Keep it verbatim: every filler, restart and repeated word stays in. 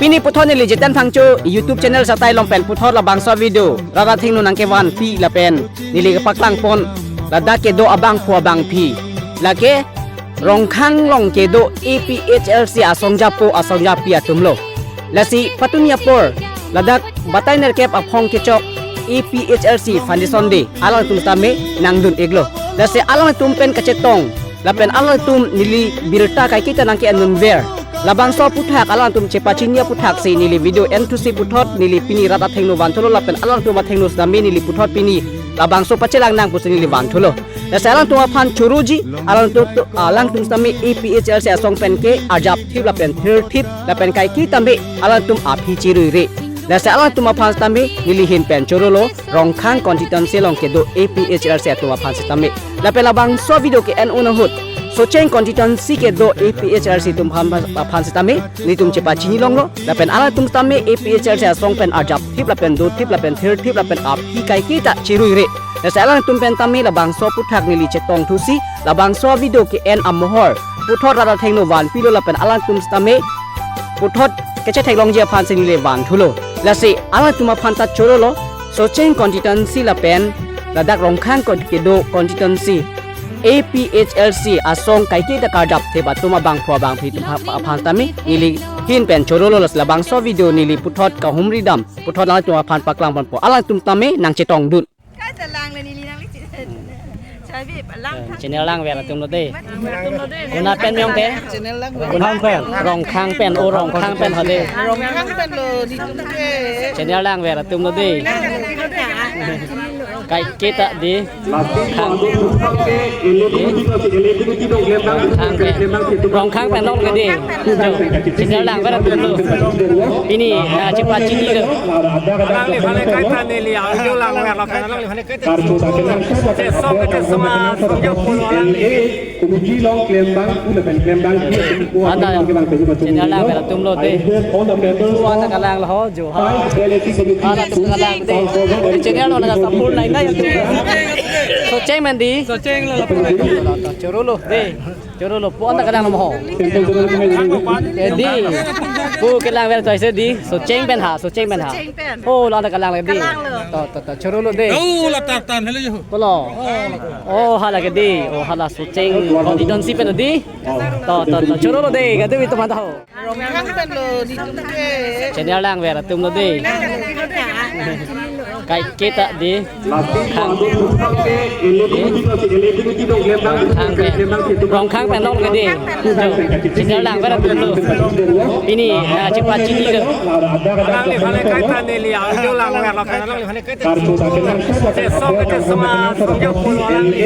Pini puthot neli Jiten Phangcho YouTube channel satai along pen puthot labangso video rat athengno nangkevanpi lapen neli kepaklangpon ladak kedo abangphu abangphi. Lake Rongkhang along kedo A P H L C asong japo asong japi atumlo. Lasi patumi apor ladak batai nerkep aphong kechok A P H L C Foundation Day alangtum sitame nangdun-iklo. Lasi alangtum pen kachetong lapen alangtum neli birta kaiketa nangke-en dunver. Labangso aphuthak alangtum chepachini aphuthak si neli video enthusi puthot neli pini rat athengno vanthulo lapen alangtum athengno sitame neli puthot pini labangso pachelang nang pusi neli vanthulo. Lasi alangtum aphan choroji, alangtum, alangtum sitame A P H L C asong pen ke arjapthip lapen thirthip lapen kaiketame alangtum aphi chiruire. Lasi alangtum aphan sitame neli ahin pen chorolo, Rongkhang constituency along kedo A P H L C atum aphan sitame. Lapen labangso video ke-en un ahut Socheng constituency kedo A P H L C atum aphan, aphan sitame nelitum chepachini longlo. Lapen alangtum sitame A P H L C asong pen arjapthip lapen dothip lapen thirthip lapen aphi kaiketa chiruire. Lasi alangtum pen tame labangso aphuthak neli chetongthusi labangso video ke-en amohor puthot rat athengno vanpilo lapen alangtum sitame puthot kechetheklongji aphan si neli vanthulo. Lasi alangtum aphan ta chorolo, Socheng constituency lapen ladak Rongkhang kon-, kedo constituency A P H L C asong kaiketa karjapthip atum abangphu abangphi atum apha-, aphan sitame neli ahin pen chorolo. Lasi labangso video neli puthot kahumridam puthot alangtum aphan paklangponpo, alangtum tame nangchetongdun. Kata lang le neli nangli chi-, chabi pa lang thang. Channel langver atumlo dei. Atumlo dei. Konat pen meyong te? Channel langver. Konat pen. Rongkhang pen, o Rongkhang pen ho dei. Rongkhang penlo nelitum ke. Channel langver atumlo dei. Kaiketa dei. Rongkhang pen. Rongkhang pen along ke dei. Channel langver atumlo. Pini, ah, chepachinilo. Alangli aphan le kaita neli audio langver lapen alangli aphan le kaita. Chesong ke chesong asong japo alangli. Anta channel langver atumlo dei. Anta kalanglo ho, Johar. Anta kalanglo dei. Channel lo nangkasapur nai nai. Socheng pen dei. Sochenglo. Chorolo dei. Chorolo, pu anta kalang mo. Eh, dei. Pu kelangver choise dei. Socheng pen ha, Socheng pen ha. Socheng pen. Oh, lo anta kalang lagi dei. Kalanglo. To, to, to, chorolo dei. Oh, la tan tan helo jo. Pulo. Oh, hala ke dei. Oh, hala Socheng. Constituency pen dei. To, to, to, chorolo dei. Kadu itu mata ho. Rongkhang penlo nelitum ke. Channel langver atumlo dei. Kaiketa dei. Rongkhang pen. Rongkhang pen along ke dei. Channel langver atumlo. Pini, ah, chepachinilo. Alangli aphan le kaita neli audio langver lapen alangli aphan le kaita. Chesong ke chesong asong japo alangli.